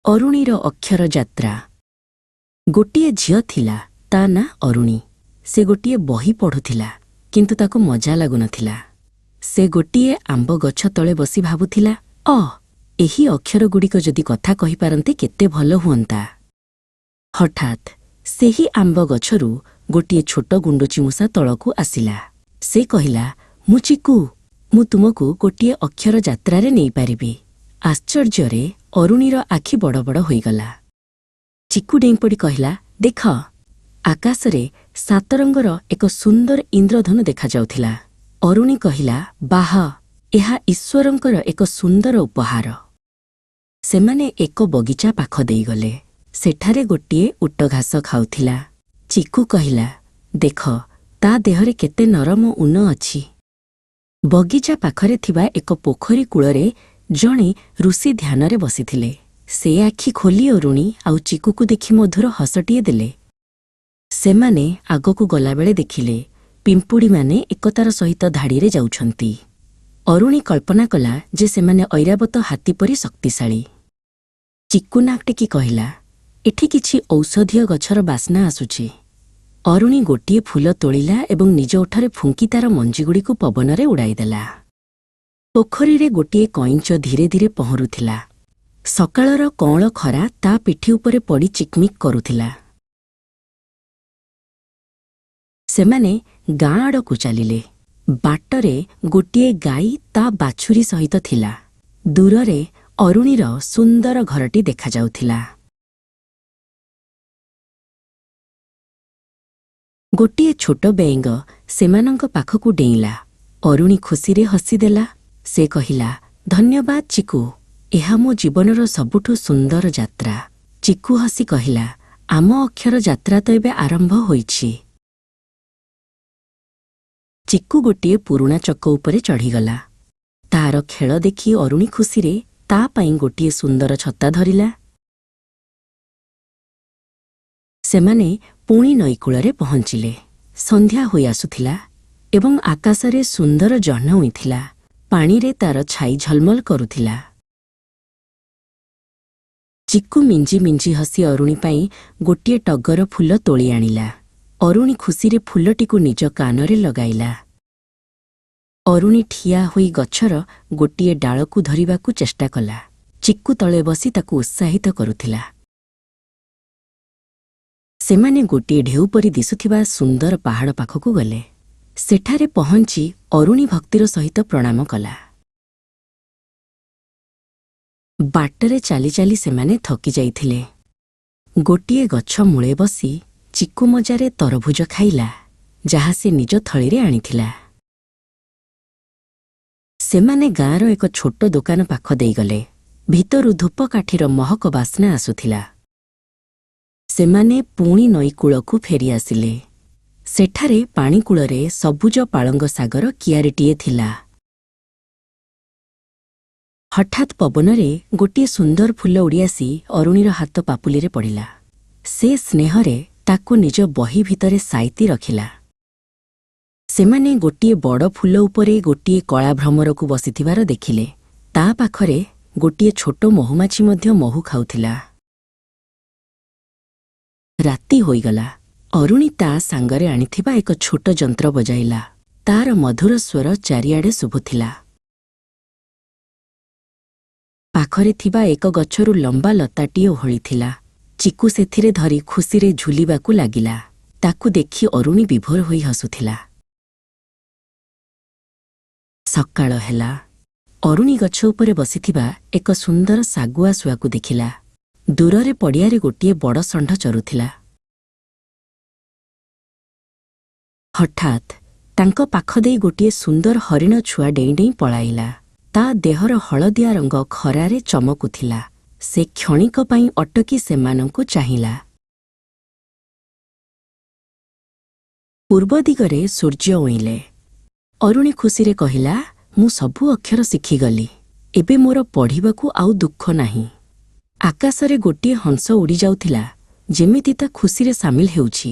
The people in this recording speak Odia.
ଅରୁଣୀର ଅକ୍ଷର ଯାତ୍ରା। ଗୋଟିଏ ଝିଅ ଥିଲା, ତା ନାଁ ଅରୁଣୀ। ସେ ଗୋଟିଏ ବହି ପଢ଼ୁଥିଲା, କିନ୍ତୁ ତାକୁ ମଜା ଲାଗୁନଥିଲା। ସେ ଗୋଟିଏ ଆମ୍ବ ଗଛ ତଳେ ବସି ଭାବୁଥିଲା, ଅ ଏହି ଅକ୍ଷରଗୁଡ଼ିକ ଯଦି କଥା କହିପାରନ୍ତେ କେତେ ଭଲ ହୁଅନ୍ତା। ହଠାତ୍ ସେହି ଆମ୍ବ ଗଛରୁ ଗୋଟିଏ ଛୋଟ ଗୁଣ୍ଡୁଚି ମୂଷା ତଳକୁ ଆସିଲା। ସେ କହିଲା, ମୁଁ ଚିକୁ, ମୁଁ ତୁମକୁ ଗୋଟିଏ ଅକ୍ଷର ଯାତ୍ରାରେ ନେଇପାରିବି। ଆଶ୍ଚର୍ଯ୍ୟରେ ଅରୁଣୀର ଆଖି ବଡ଼ ବଡ଼ ହୋଇଗଲା। ଚିକୁ ଡେଇଁପଡ଼ି କହିଲା, ଦେଖ, ଆକାଶରେ ସାତ ରଙ୍ଗର ଏକ ସୁନ୍ଦର ଇନ୍ଦ୍ରଧନୁ ଦେଖାଯାଉଥିଲା। ଅରୁଣୀ କହିଲା, ବାହ, ଏହା ଈଶ୍ୱରଙ୍କର ଏକ ସୁନ୍ଦର ଉପହାର। ସେମାନେ ଏକ ବଗିଚା ପାଖ ଦେଇଗଲେ। ସେଠାରେ ଗୋଟିଏ ଉଟ ଘାସ ଖାଉଥିଲା। ଚିକୁ କହିଲା, ଦେଖ, ତା ଦେହରେ କେତେ ନରମ ଉନ ଅଛି। ବଗିଚା ପାଖରେ ଥିବା ଏକ ପୋଖରୀ କୂଳରେ ଜଣେ ଋଷି ଧ୍ୟାନରେ ବସିଥିଲେ। ସେ ଆଖି ଖୋଲି ଅରୁଣୀ ଆଉ ଚିକୁକୁ ଦେଖି ମଧୁର ହସଟିଏ ଦେଲେ। ସେମାନେ ଆଗକୁ ଗଲାବେଳେ ଦେଖିଲେ ପିମ୍ପୁଡ଼ିମାନେ ଏକତାର ସହିତ ଧାଡ଼ିରେ ଯାଉଛନ୍ତି। ଅରୁଣୀ କଳ୍ପନା କଲା ଯେ ସେମାନେ ଐରାବତ ହାତୀ ପରି ଶକ୍ତିଶାଳୀ। ଚିକୁ ନାକ ଟେକି କହିଲା, ଏଠି କିଛି ଔଷଧୀୟ ଗଛର ବାସ୍ନା ଆସୁଛି। ଅରୁଣୀ ଗୋଟିଏ ଫୁଲ ତୋଳିଲା ଏବଂ ନିଜ ଓଠରେ ଫୁଙ୍କି ତାର ମଞ୍ଜିଗୁଡ଼ିକୁ ପବନରେ ଉଡ଼ାଇଦେଲା। ପୋଖରୀରେ ଗୋଟିଏ କଇଁଚ ଧୀରେ ଧୀରେ ପହଁରୁଥିଲା। ସକାଳର କଅଁଳ ଖରା ତା ପିଠି ଉପରେ ପଡ଼ି ଚିକ୍ମିକ୍ କରୁଥିଲା। ସେମାନେ ଗାଁ ଆଡ଼କୁ ଚାଲିଲେ। ବାଟରେ ଗୋଟିଏ ଗାଈ ତା ବାଛୁରୀ ସହିତ ଥିଲା। ଦୂରରେ ଅରୁଣୀର ସୁନ୍ଦର ଘରଟି ଦେଖାଯାଉଥିଲା। ଗୋଟିଏ ଛୋଟ ବେଙ୍ଗ ସେମାନଙ୍କ ପାଖକୁ ଡେଇଁଲା। ଅରୁଣୀ ଖୁସିରେ ହସିଦେଲା। ସେ କହିଲା, ଧନ୍ୟବାଦ ଚିକୁ, ଏହା ମୋ ଜୀବନର ସବୁଠୁ ସୁନ୍ଦର ଯାତ୍ରା। ଚିକୁ ହସି କହିଲା, ଆମ ଅକ୍ଷର ଯାତ୍ରା ତ ଏବେ ଆରମ୍ଭ ହୋଇଛି। ଚିକୁ ଗୋଟିଏ ପୁରୁଣା ଚକ ଉପରେ ଚଢ଼ିଗଲା। ତାର ଖେଳ ଦେଖି ଅରୁଣୀ ଖୁସିରେ ତା ପାଇଁ ଗୋଟିଏ ସୁନ୍ଦର ଛତା ଧରିଲା। ସେମାନେ ପୁଣି ନଈକୂଳରେ ପହଞ୍ଚିଲେ। ସନ୍ଧ୍ୟା ହୋଇ ଆସୁଥିଲା ଏବଂ ଆକାଶରେ ସୁନ୍ଦର ଜହ୍ନ ଉଇଁଥିଲା। ପାଣିରେ ତାର ଛାଇ ଝଲମଲ କରୁଥିଲା। ଚିକୁ ମିଞ୍ଜି ମିଞ୍ଜି ହସି ଅରୁଣୀ ପାଇଁ ଗୋଟିଏ ଟଗର ଫୁଲ ତୋଳି ଆଣିଲା। ଅରୁଣୀ ଖୁସିରେ ଫୁଲଟିକୁ ନିଜ କାନରେ ଲଗାଇଲା। ଅରୁଣୀ ଠିଆ ହୋଇ ଗଛର ଗୋଟିଏ ଡାଳକୁ ଧରିବାକୁ ଚେଷ୍ଟା କଲା। ଚିକୁ ତଳେ ବସି ତାକୁ ଉତ୍ସାହିତ କରୁଥିଲା। ସେମାନେ ଗୋଟିଏ ଢେଉ ପରି ଦିଶୁଥିବା ସୁନ୍ଦର ପାହାଡ଼ ପାଖକୁ ଗଲେ। ସେଠାରେ ପହଞ୍ଚି ଅରୁଣୀ ଭକ୍ତିର ସହିତ ପ୍ରଣାମ କଲା। ବାଟରେ ଚାଲି ଚାଲି ସେମାନେ ଥକି ଯାଇଥିଲେ। ଗୋଟିଏ ଗଛ ମୂଳେ ବସି ଚିକୁ ମଜାରେ ତରଭୁଜ ଖାଇଲା, ଯାହା ସେ ନିଜ ଥଳିରେ ଆଣିଥିଲା। ସେମାନେ ଗାଁର ଏକ ଛୋଟ ଦୋକାନ ପାଖ ଦେଇଗଲେ। ଭିତରୁ ଧୂପକାଠିର ମହକ ବାସ୍ନା ଆସୁଥିଲା। ସେମାନେ ପୁଣି ନଈକୂଳକୁ ଫେରିଆସିଲେ। ସେଠାରେ ପାଣିକୂଳରେ ସବୁଜ ପାଳଙ୍ଗ ଶାଗର କିଆରିଟିଏ ଥିଲା। ହଠାତ୍ ପବନରେ ଗୋଟିଏ ସୁନ୍ଦର ଫୁଲ ଉଡ଼ିଆସି ଅରୁଣୀର ହାତ ପାପୁଲିରେ ପଡ଼ିଲା। ସେ ସ୍ନେହରେ ତାକୁ ନିଜ ବହି ଭିତରେ ସାଇତି ରଖିଲା। ସେମାନେ ଗୋଟିଏ ବଡ଼ ଫୁଲ ଉପରେ ଗୋଟିଏ କଳା ଭ୍ରମରକୁ ବସିଥିବାର ଦେଖିଲେ। ତା ପାଖରେ ଗୋଟିଏ ଛୋଟ ମହୁମାଛି ମଧ୍ୟ ମହୁ ଖାଉଥିଲା। ରାତି ହୋଇଗଲା। ଅରୁଣୀ ତା ସାଙ୍ଗରେ ଆଣିଥିବା ଏକ ଛୋଟ ଯନ୍ତ୍ର ବଜାଇଲା। ତାର ମଧୁର ସ୍ୱର ଚାରିଆଡ଼େ ଶୁଭୁଥିଲା। ପାଖରେ ଥିବା ଏକ ଗଛରୁ ଲମ୍ବା ଲତାଟିଏ ଓହଳିଥିଲା। ଚିକୁ ସେଥିରେ ଧରି ଖୁସିରେ ଝୁଲିବାକୁ ଲାଗିଲା। ତାକୁ ଦେଖି ଅରୁଣୀ ବିଭୋର ହୋଇ ହସୁଥିଲା। ସକାଳ ହେଲା। ଅରୁଣୀ ଗଛ ଉପରେ ବସିଥିବା ଏକ ସୁନ୍ଦର ଶାଗୁଆ ଶୁଆକୁ ଦେଖିଲା। ଦୂରରେ ପଡ଼ିଆରେ ଗୋଟିଏ ବଡ଼ ଷଣ୍ଢ ଚରୁଥିଲା। ହଠାତ୍ ତାଙ୍କ ପାଖ ଦେଇ ଗୋଟିଏ ସୁନ୍ଦର ହରିଣ ଛୁଆ ଡେଇଁ ଡେଇଁ ପଳାଇଲା। ତା ଦେହର ହଳଦିଆ ରଙ୍ଗ ଖରାରେ ଚମକୁଥିଲା। ସେ କ୍ଷଣିକ ପାଇଁ ଅଟକି ସେମାନଙ୍କୁ ଚାହିଁଲା। ପୂର୍ବ ଦିଗରେ ସୂର୍ଯ୍ୟ ଉଇଁଲେ। ଅରୁଣୀ ଖୁସିରେ କହିଲା, ମୁଁ ସବୁ ଅକ୍ଷର ଶିଖିଗଲି। ଏବେ ମୋର ପଢ଼ିବାକୁ ଆଉ ଦୁଃଖ ନାହିଁ। ଆକାଶରେ ଗୋଟିଏ ହଂସ ଉଡ଼ିଯାଉଥିଲା, ଯେମିତି ତା ଖୁସିରେ ସାମିଲ ହେଉଛି।